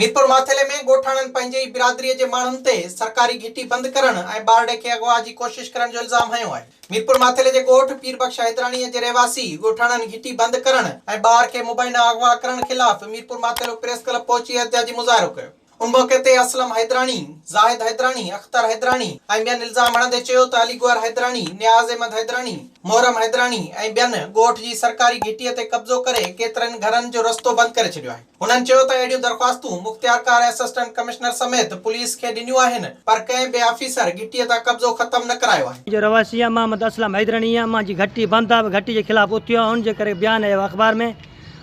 ميرپور ماٿيلي ۾ ڳوٺاڻن پنهنجي ئي برادري جي ماڻهن تي سرڪاري گهٽي بند ڪرڻ ۽ ٻارڙي کي اغوا جي ڪوشش ڪرڻ جو الزام هنيو آهي. ميرپور ماٿيلي جي ڳوٺ پير بخش حيدراڻي جي رهواسي ڳوٺاڻن گهٽي بند ڪرڻ ۽ ٻار کي مبينا اغوا ڪرڻ خلاف ميرپور ماٿيلو پريس ڪلب پهچي احتجاجي مظاهرو ڪيو. ان موقعي تي اسلم حيدراڻي، زاهد حيدراڻي، اختر حيدراڻي ۽ ٻين الزام هڻندي چيو ته علي گوهر حيدراڻي، نياز احمد حيدراڻي، محرم حيدراڻي ۽ ٻين ڳوٺ جي سرڪاري گهٽي تي قبضو ڪري ڪيترن گهرن جو رستو بند ڪري ڇڏيو آهي. هنن چيو ته اهڙيون درخواستون مختيارڪار اسسٽنٽ ڪمشنر سميت پوليس کي ڏنيون آهن پر ڪنهن به آفيسر گهٽي تان قبضو ختم نه ڪرايو آهي. جو رهواسي آهيان محمد اسلم حيدراڻي آهيان مان جي گهٽي بند آهي گهٽي جي خلاف اٿيو آهيان ان جي ڪري بيان آيو آهي اخبار ۾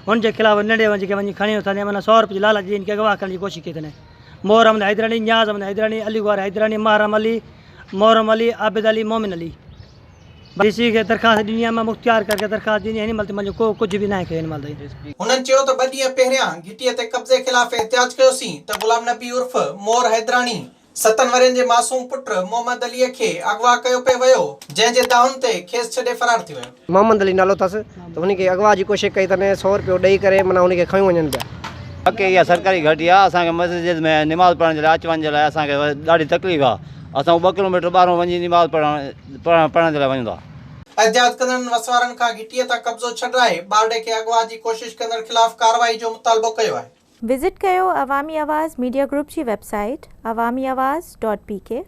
هن جي خلاف ننڍي ونجهه کي وڃي کڻي اٿندي معنيٰ سو روپين جي لالچ ڏئي هن کي اغوا ڪرڻ جي ڪوشش ڪئي اٿن. مور احمد حيدراڻي، نياز احمد حيدراڻي، علي گوهر حيدراڻي، محرم علي، محرم علي، عابد علي، مومن علي. ڊي سي کي درخواست ڏني آهي مان مختيار ڪر کي درخواست ڏني هن مهل تائين منهنجو ڪو ڪجهه به ناهي ڪيو هن مهل تائين. هنن چيو ته ٻه ڏينهن پهريان گهٽيء تي قبضي خلاف احتجاج ڪيوسين ته غلام نبي عرف مور حيدراڻي ستن ورهين جي معصوم پٽ محمد عليء کي اغوا ڪيو پئي ويو، جنهن جي دانهن تي کيس ڇڏي فرار ٿي ويو. محمد علي نالو اٿس ته هن کي اغوا جي ڪوشش ڪئي تڏهن سو رپيو ڏئي ڪري معنيٰ هن کي کنيو وڃن پيا. واقعي اها سرڪاري گهٽي آهي اسان کي مسجد ۾ نماز پڙهڻ جي لاء اچ وڃ جي لاء اسان کي ڏاڍي تڪليف آهي اسان ٻه ڪلوميٽر ٻاهرون وڃي نماز پڙهڻ پڙهڻ جي لاء وڃون ٿا. احتجاج ڪندڙن وسوارن کان گهٽيء تان قبضو ڇڏرائي ٻارڙي کي اغوا جي ڪوشش ڪندڙ خلاف ڪارروائي جو مطالبو ڪيو آهي. وزٽ ڪيو عوامي آواز ميڊيا گروپ جي web site Awami Awaz dot P K.